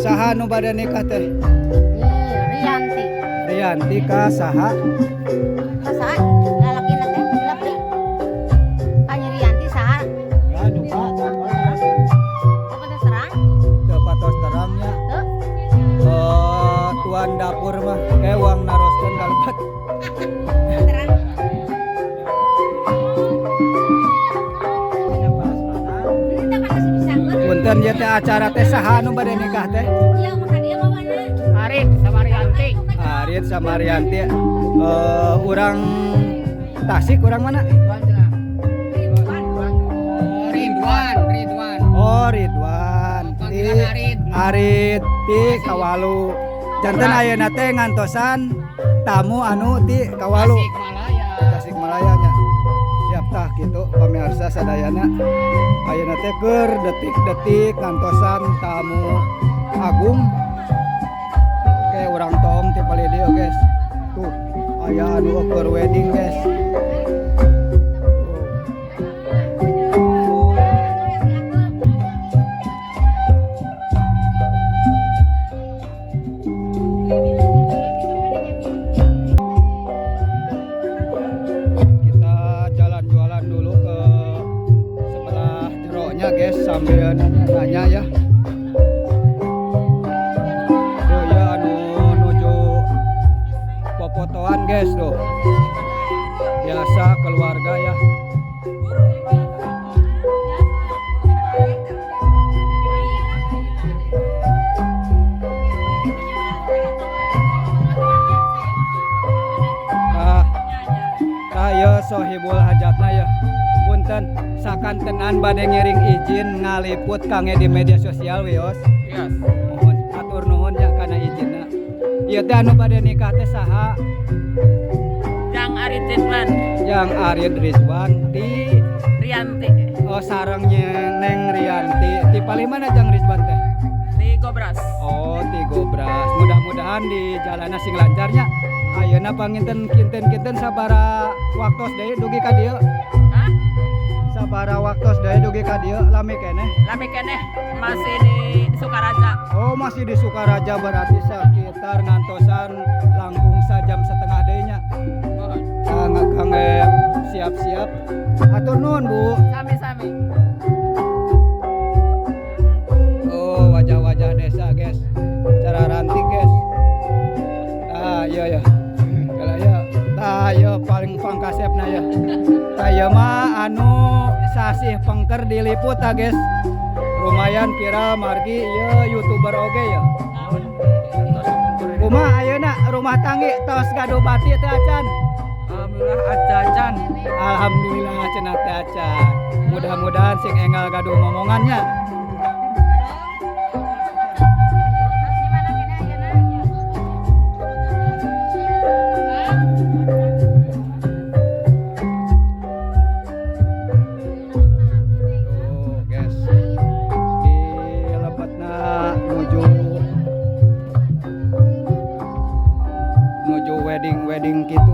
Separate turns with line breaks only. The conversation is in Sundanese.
Saha nu bade nikah teh?
Nyi Rianti.
Rianti ka saha?
Ka saha? Lalakina teh laki. Ka Nyi Rianti saha? Teu patos terang?
Teu patos terangnya.
Teu.
Oh, tuan dapur mah kayak uang naroskeun kalebat.
Terang. Ini teh panas pisan.
Punten ieu teh acara teh saha anu bade nikah teh?
Iya, maka dia mawana.
Arit sama Rianti.
Arit sama Rianti. Urang Tasik, urang mana?
Ridwan, Ridwan.
Oh, Ridwan. Ti
Panggilan Arit.
Arit ti Kawalu. Janten ayeuna teh ngantosan tamu anu ti Kawalu.
Tasikmalaya.
Tasikmalaya nya. Siap tah kitu pamirsa sadayana. Ayeuna teh keur detik-detik ngantosan tamu agung. Kayak urang toong ti palih dieu, guys. Tuh, aya anu keur wedding, guys. Tuh. Kita jalan-jalan dulu ke sebelah jeroknya, guys, sambil nanya-nanya ya. Tuh ya anu nuju popotoan, guys, tuh. Biasa keluarga ya. Ah, tah ya sohibul hajatna ya. Punten sakantenan bade ngiring izin ngaliput kangge di media sosial, wios?
Yes.
Mohon atur nuhun ya kana izinna. Ieu teh anu bade nikah teh saha?
Jang Arit Ridwan.
Yang Arid Rizwan ti
Rianti.
Oh, sarengnya Neng Rianti. Ti palih mana Jang Rizwan teh?
Di Gobras.
Oh, ti Gobras. Mudah-mudahan di jalanna sing lancarnya. Ayeuna panginten kinten-kinten sabara waktos deui dugi ka dieu?
Hah?
Sabara waktos deui dugi ka dieu, lami keneh?
Lami keneh, masih di Sukaraja.
Oh, masih di Sukaraja, berarti sekitar ngantosan langkung sajam setengah deui nya.
Mohon.
Kangge kangge siap-siap. Hatur nuhun, Bu.
Sami-sami.
Oh, wajah-wajah desa, guys. Cara ranting, guys. Ah, iya ya. Kalau ya, tah ya paling pangkasepna ya. Tah ieu mah anu sasih pengker diliput ah, guys. Lumayan viral margi ieu YouTuber oge ya. Kumaha ayeuna rumah tanggi, tos gaduh bati teh acan?
Alhamdulillah acan.
Alhamdulillah cenah teh acan. Mudah-mudahan sing enggal gaduh momongannya.
Terus di mana kena ayeuna?
Tuh, guys. Di lebetna nuju nuju wedding wedding gitu.